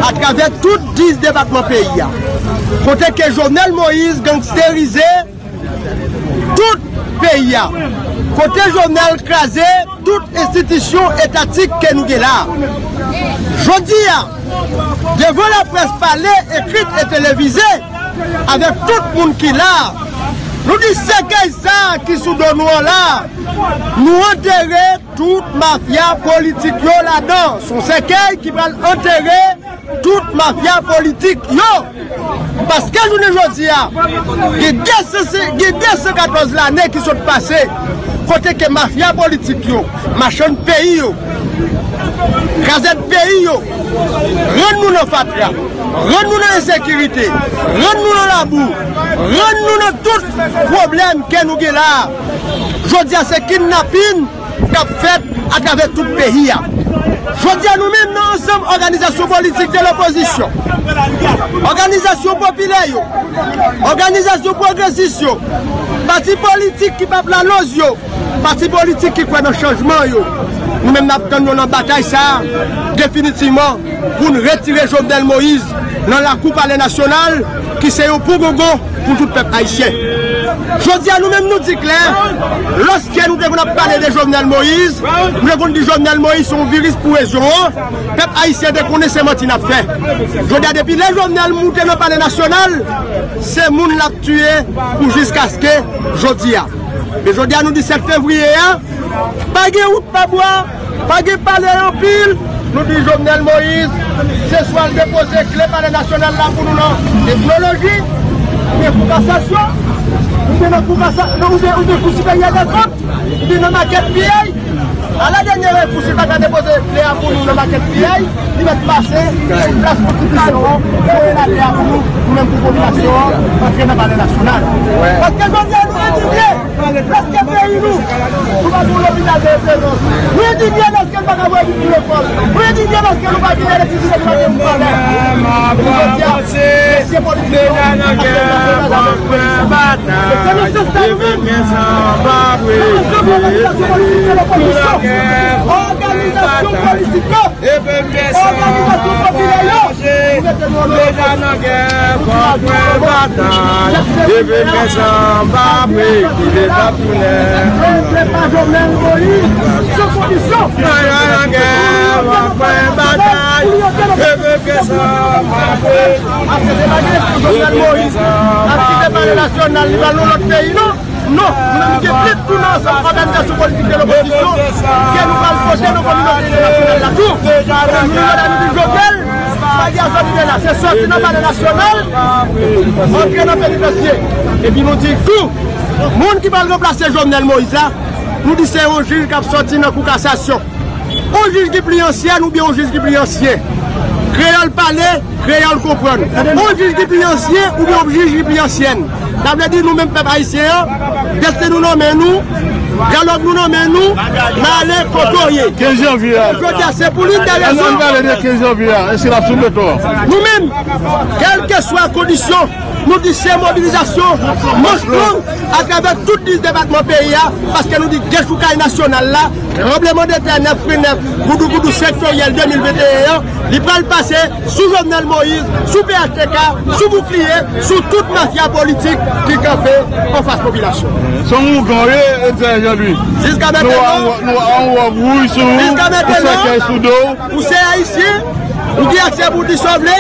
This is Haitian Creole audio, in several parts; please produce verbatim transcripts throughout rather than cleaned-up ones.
Atravè tout dis depatman peyi a, kote ke Jovenel Moïse gangsterize tout peyi a, kote Jovenel kraze tout enstitisyon etatik ke nou gen la. Jodi a, devan laprès pale, ekrit e televize, avèk tout moun ki la, nou di sèkèy sa a ki sou do nou an la, nou antere tout mafya politik yo ladan. Se yon sèkèy ki pral antere tout mafya politik yo. Paske jounen jodi a, gen de san, gen de san katòz lane ki sot pase, kote ke mafya politik yo, machann peyi yo, krazèd peyi yo, rann nou nan fatra, rann nou nan ensekirite, rann nou nan labou, rann nou nan tout pwoblèm ke nou gen la. Jodi a, se kidnapin k ap fèt atravè tout peyi a. Jodi a, nou menm nan ansanm òganizasyon politik de lopozisyon, òganizasyon popilè yo, òganizasyon pwogresis yo, pati politik ki p ap laloz yo, pati politik ki kwè nan chanjman yo, nou menm n ap tann yo nan batay sa a definitivman pou n retire Jovenel Moïse nan lakou Palè Nasyonal, ki se yon pongongon pou tout pèp ayisyen. Jodi a, nou menm nou di klè, lòske nou te konn ap pale de Jovenel Moïse, nou te konn di Jovenel Moïse se yon viris pou rejyon an, pèp ayisyen te konnen se manti n ap fè. Jodi a, depi lè Jovenel moute nan Palè Nasyonal, se moun l ap tiye pou jiskaske jodi a. Men jodi a, nou di sèt fevriye a, pa gen wout pa bwa, pa gen pale anpil. Nou di Jovenel Moïse, se swa l depoze kle Palè Nasyonal la pou nou nan etnoloji, oubyen kou kasasyon, oubyen nan kou kasa-, non, oubyen, oubyen kou siperyè dèkont, oubyen nan makèt P A. Aladènye rekou, si l pa ka depoze kle a pou nou nan makèt P A, li mèt pase sou plas konstitisyon an, voye lakle a pou nou, nou menm pou popilasyon an, antre nan Palè Nasyonal. Paske jodi a, nou endinye. Lèske peyi nou, nou pa gen yon lopital de referans. Nou endinye lèske nou pa ka voye pitit nou lekòl. Nou endye paske nou pa gen elektrisite, nou pa gen wout valè. Jodi a, mesye politisyen yo, se nan sans sa nou menm, nan ansanm òganizasyon politik de lopozisyon, òganizasyon politik yo, òganizasyon popilè yo, nou mete nou ansanm. Deja nan gè, fòk pran batay. Leve men san pa pre, ki leta tounen. Se pa Jovenel Moïse, se kondisyon. Deja nan gè, fòk pran batay. Leve men san pa pre. Ap se te bagay pou Jovenel Moïse ap kite Palè Nasyonal, li pral nan lòt peyi, non. Non, nou menm ki plis tou nan ansanm òganizasyon politik de lopozisyon, ke nou pral pote nan kominote entènasyonal la tou. Pou nou jodi a nou di Jovenel, pa gen sòti de la, se sòti nan Palè Nasyonal, antre nan penitansye. Epi nou di tou, moun ki pral ranplase Jovenel Moïse la, nou di se yon jij k ap sòti nan kou kasasyon. Yon jij ki pli ansyen oubyen yon jij ki pli ansyen. Kreyòl pale, kreyòl konprann. Yon jij ki pli ansyen oubyen yon jij ki pli ansyèn. Sa vle di nou menm pèp ayisyen an, desten nou nan men nou, dyalòg nou nan men nou, n a ale kote w ye. Kenz janvye a. Jodi a, se pou li n te rezon. Ann pale de kenz janvye a, èske l ap sou beton an? Nou menm, kèlkeswa kondisyon, nou di se mobilizasyon manch long atravè tout dis depatman peyi a, paske nou di dechoukay nasyonal la, tranblemanntè nèf pwen nèf, goudougoudou sektoryèl de mil venteyen an, li pral pase sou Jovenel Moïse, sou P H T K, sou boukliye, sou tout mafya politik ki kanpe anfas popilasyon. Se yon ougan w ye, Etzer Jean Louis. Jiska mentnan, nou a yon wòb wouj sou ou, yon sèkèy sou do w. Ou se ayisyen, ou gen aksè pou w di sa w vle,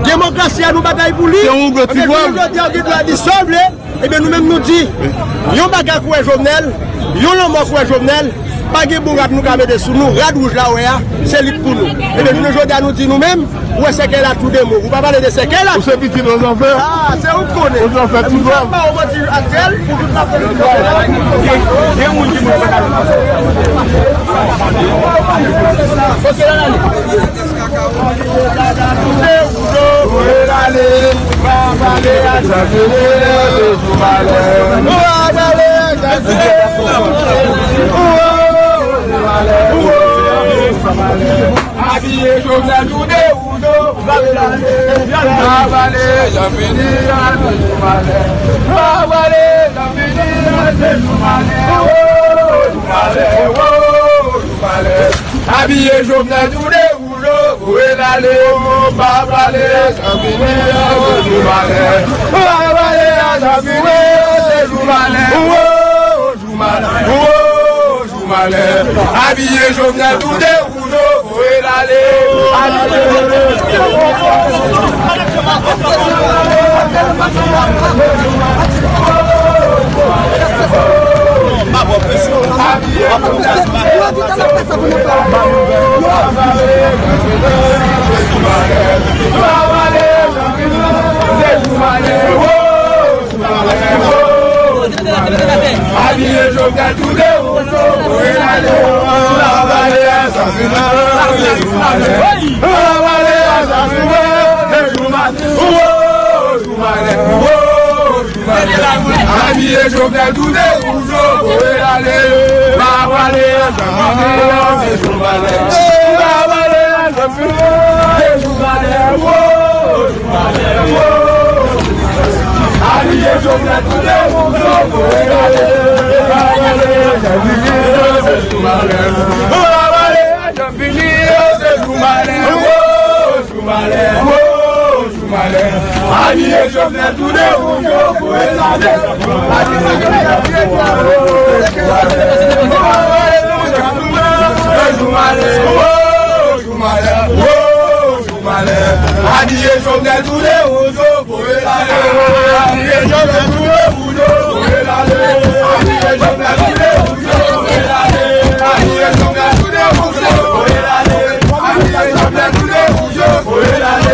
demokrasi a nou batay pou li. Se yon ougan ti vwal. Jodi a, ou gen dwa di sa w vle. Ebyen, nou menm nou di, yon bagay kouvè Jovenel, yon lanmò kouvè Jovenel, pa gen bon rad nou ka mete sou nou, rad wouj la w wè a, se li k pou nou. Ebyen, jounen jodi a nou di nou menm, ou wè sèkèy la tou de mo, ou pa pale de sèkèy la. Ou se pitit Ozanfè? Ah, se ou k konnen. Ozanfè ti vwal. Ou pa ou manti atyèl, pou tout la politik. Gen, gen moun ki moun pa ka. Ok, la, la, la. Abiye Jovenel toude ou do. Pa pale, jan fini, jan fini, pa pale. Pa pale, jan fini, jan fini, pa pale. Abiye Jovenel toude ou do. Voye l ale, pa pale a Janvini, se jou malè. Pa pale a Janvini, se jou malè. Wo, jou malè, wo, jou malè. Abiye Jovenel tou de wouzo, voye l ale. Abiye Jovenel tou de wouzo. Abiye Jovenel tou de wouzo, voye l ale. Abiye Jovenel tou de wouzo, voye l ale. Pa pale a Janvini, se jou malè. Pa pale a Janvini, se jou malè. Wo, jou malè, wo, jou malè. Abiye Jovenel tou de wouzo, voye l ale. Pa pale a Janvini, se jou malè. Pa pale a Janvini, se jou malè. Wo, jou malè, wo, jou malè. Abiye Jovenel tou de wouzo, voye l ale. Abiye Jovenel tou de wouzo, voye l ale. Jou malè, wo, jou malè, wo, jou malè. Abiye Jovenel tou de wouzo, voye l ale. Abiye Jovenel tou de wouzo, voye l ale. Abiye Jovenel tou de wouzo, voye l ale. Abiye Jovenel tou de wouzo, voye l ale.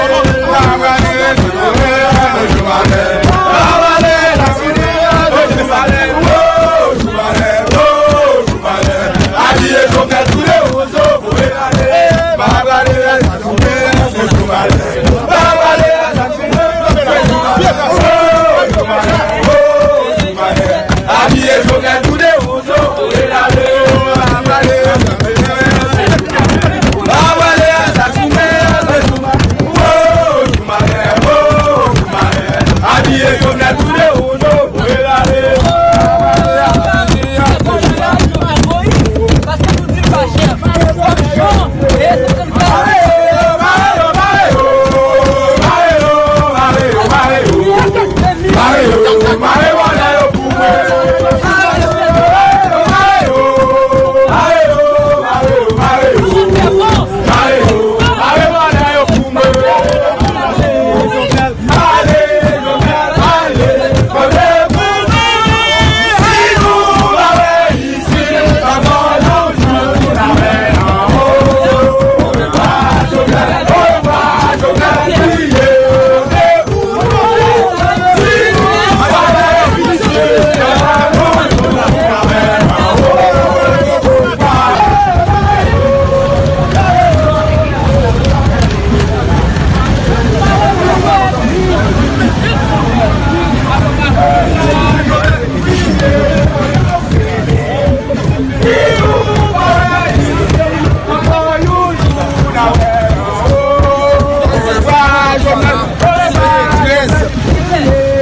Trèz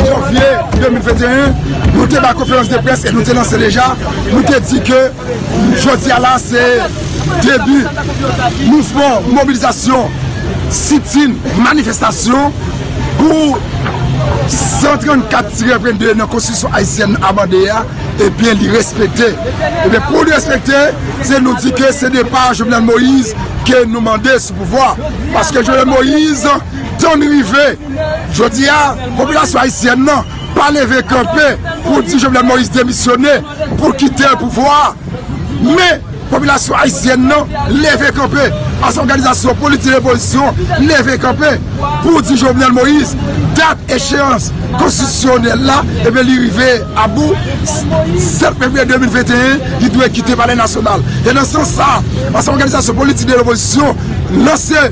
janvye de mil venteyen, nou te bay konferans de près e nou te lanse deja, nou te di ke jodi a la se debi mouvman mobilizasyon, sitin, manifestasyon pou san trannkat tirè vennde nan konstitisyon ayisyèn amande a, ebyen, li respekte. Ebyen, pou li respekte, se nou di ke se depa Jovenel Moïse ke nou mande sou pouvwa. Paske Jovenel Moïse, tan n rive, jodi a, popilasyon ayisyèn nan pa leve kanpe pou di Jovenel Moïse demisyone, pou l kite pouvwa a. Men, popilasyon ayisyèn nan leve kanpe, ansanm òganizasyon politik de lopozisyon leve kanpe pou di Jovenel Moïse, dat echeyans konstitisyonèl la, ebyen, li rive a bout. Sèt fevriye de mil venteyen, li dwe kite Palè Nasyonal. E nan sans sa, ansanm òganizasyon politik de lopozisyon lanse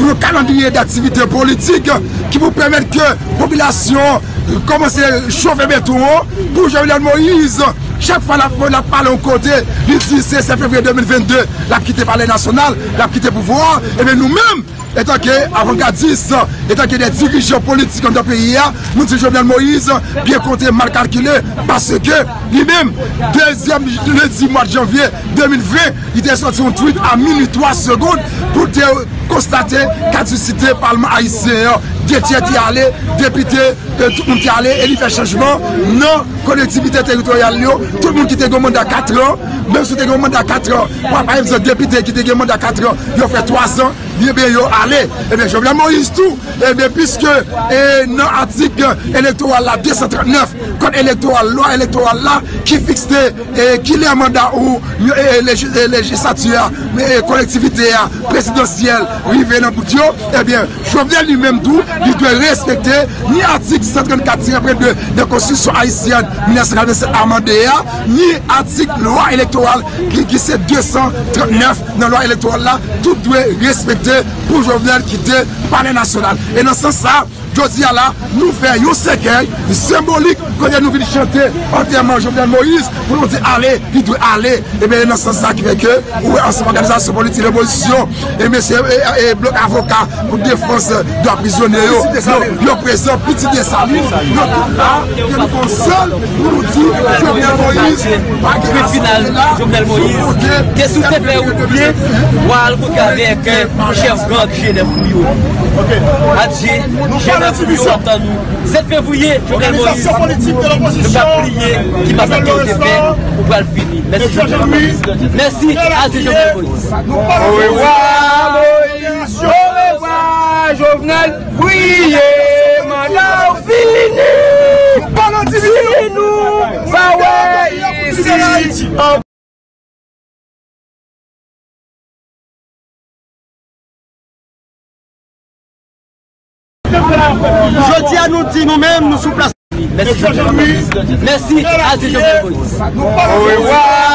yon kalandriye daktivite politik ki pou pèmèt ke popilasyon kòmanse chofe beton an pou Jovenel Moïse. Chak fwa l ap, l ap pale yon kote, li di se sèt fevriye de mil vennde, l ap kite Palè Nasyonal, l ap kite pouvwa a. Ebyen, nou menm, Etanke avangadis, etanke de dirijan politik anndan peyi a, nou di Jovenel Moïse byen konte, mal kalkile, paske li menm, dezyèm lendi mwa janvye de mil ven, li te sòti yon tweet a minui twa segonn pou te konstate kadisite palman ayisyen an. De tyè te ale, depite, e, tout moun te ale, e li fè chanjman nan kolektivite teritoryal yo. Tout moun ki te gen manda kat an, menm si w te gen manda kat an, pa, pa egzanp, depite ki te gen manda kat an, yo fè twa zan, ebyen, yo ale. Ebyen, Jovenel Moïse tou, ebyen, piske, e, nan atik elektoral la de san trant nèf, kòd elektoral, lwa elektoral la ki fikse, e, kilè manda ou, e, e, leji-, e, lejislati a, e, kolektivite a, prezidansyèl, rive nan bout yo, ebyen, Jovenel li menm tou, li dwe respekte ni atik san trannkat tiret de nan Konstitisyon ayisyèn mil nèf san katrevennsèt amande a, ni atik lwa elektoral ki, ki se de san trannèf nan lwa elektoral la, tout dwe respekte pou Jovenel kite Palè Nasyonal. E nan sans sa, jodi a la, nou fè yon sèkèy senbolik kote nou vin chante antèman Jovenel Moïse pou nou di ale, li dwe ale. Ebyen, e nan sans sa ki fè ke ou wè ansanm òganizasyon politik opozisyon, e mesye, e, e blòk avoka pou defans dwa prizonye yo, yo, yo prezan, Pitit Desalin, yo tout la, ke nou fè yon sèl pou nou di Jovenel Moïse pa gen asasina, Jovenel Moïse, ke si w te fè wout byen, w al kontre avèk, e, chèf gang G nèf Rio. Adje, G nèf Rio ap tann nou. Sèt fevriye, Jovenel Moïse, nou p ap bliye ki masakre w te fè, ou pral fini. Mèsi, Jovenel Moïse. Mèsi, adje, Jovenel Moïse. Orevwa, Moïse. Orevwa, Jovenel. Priye, manda w fini. Si nou pa wè isit ankò. Jodi a nou di nou menm, nou sou plas. Mèsi, Jovenel Moïse. Mèsi, adje, Jovenel Moïse. Orevwa.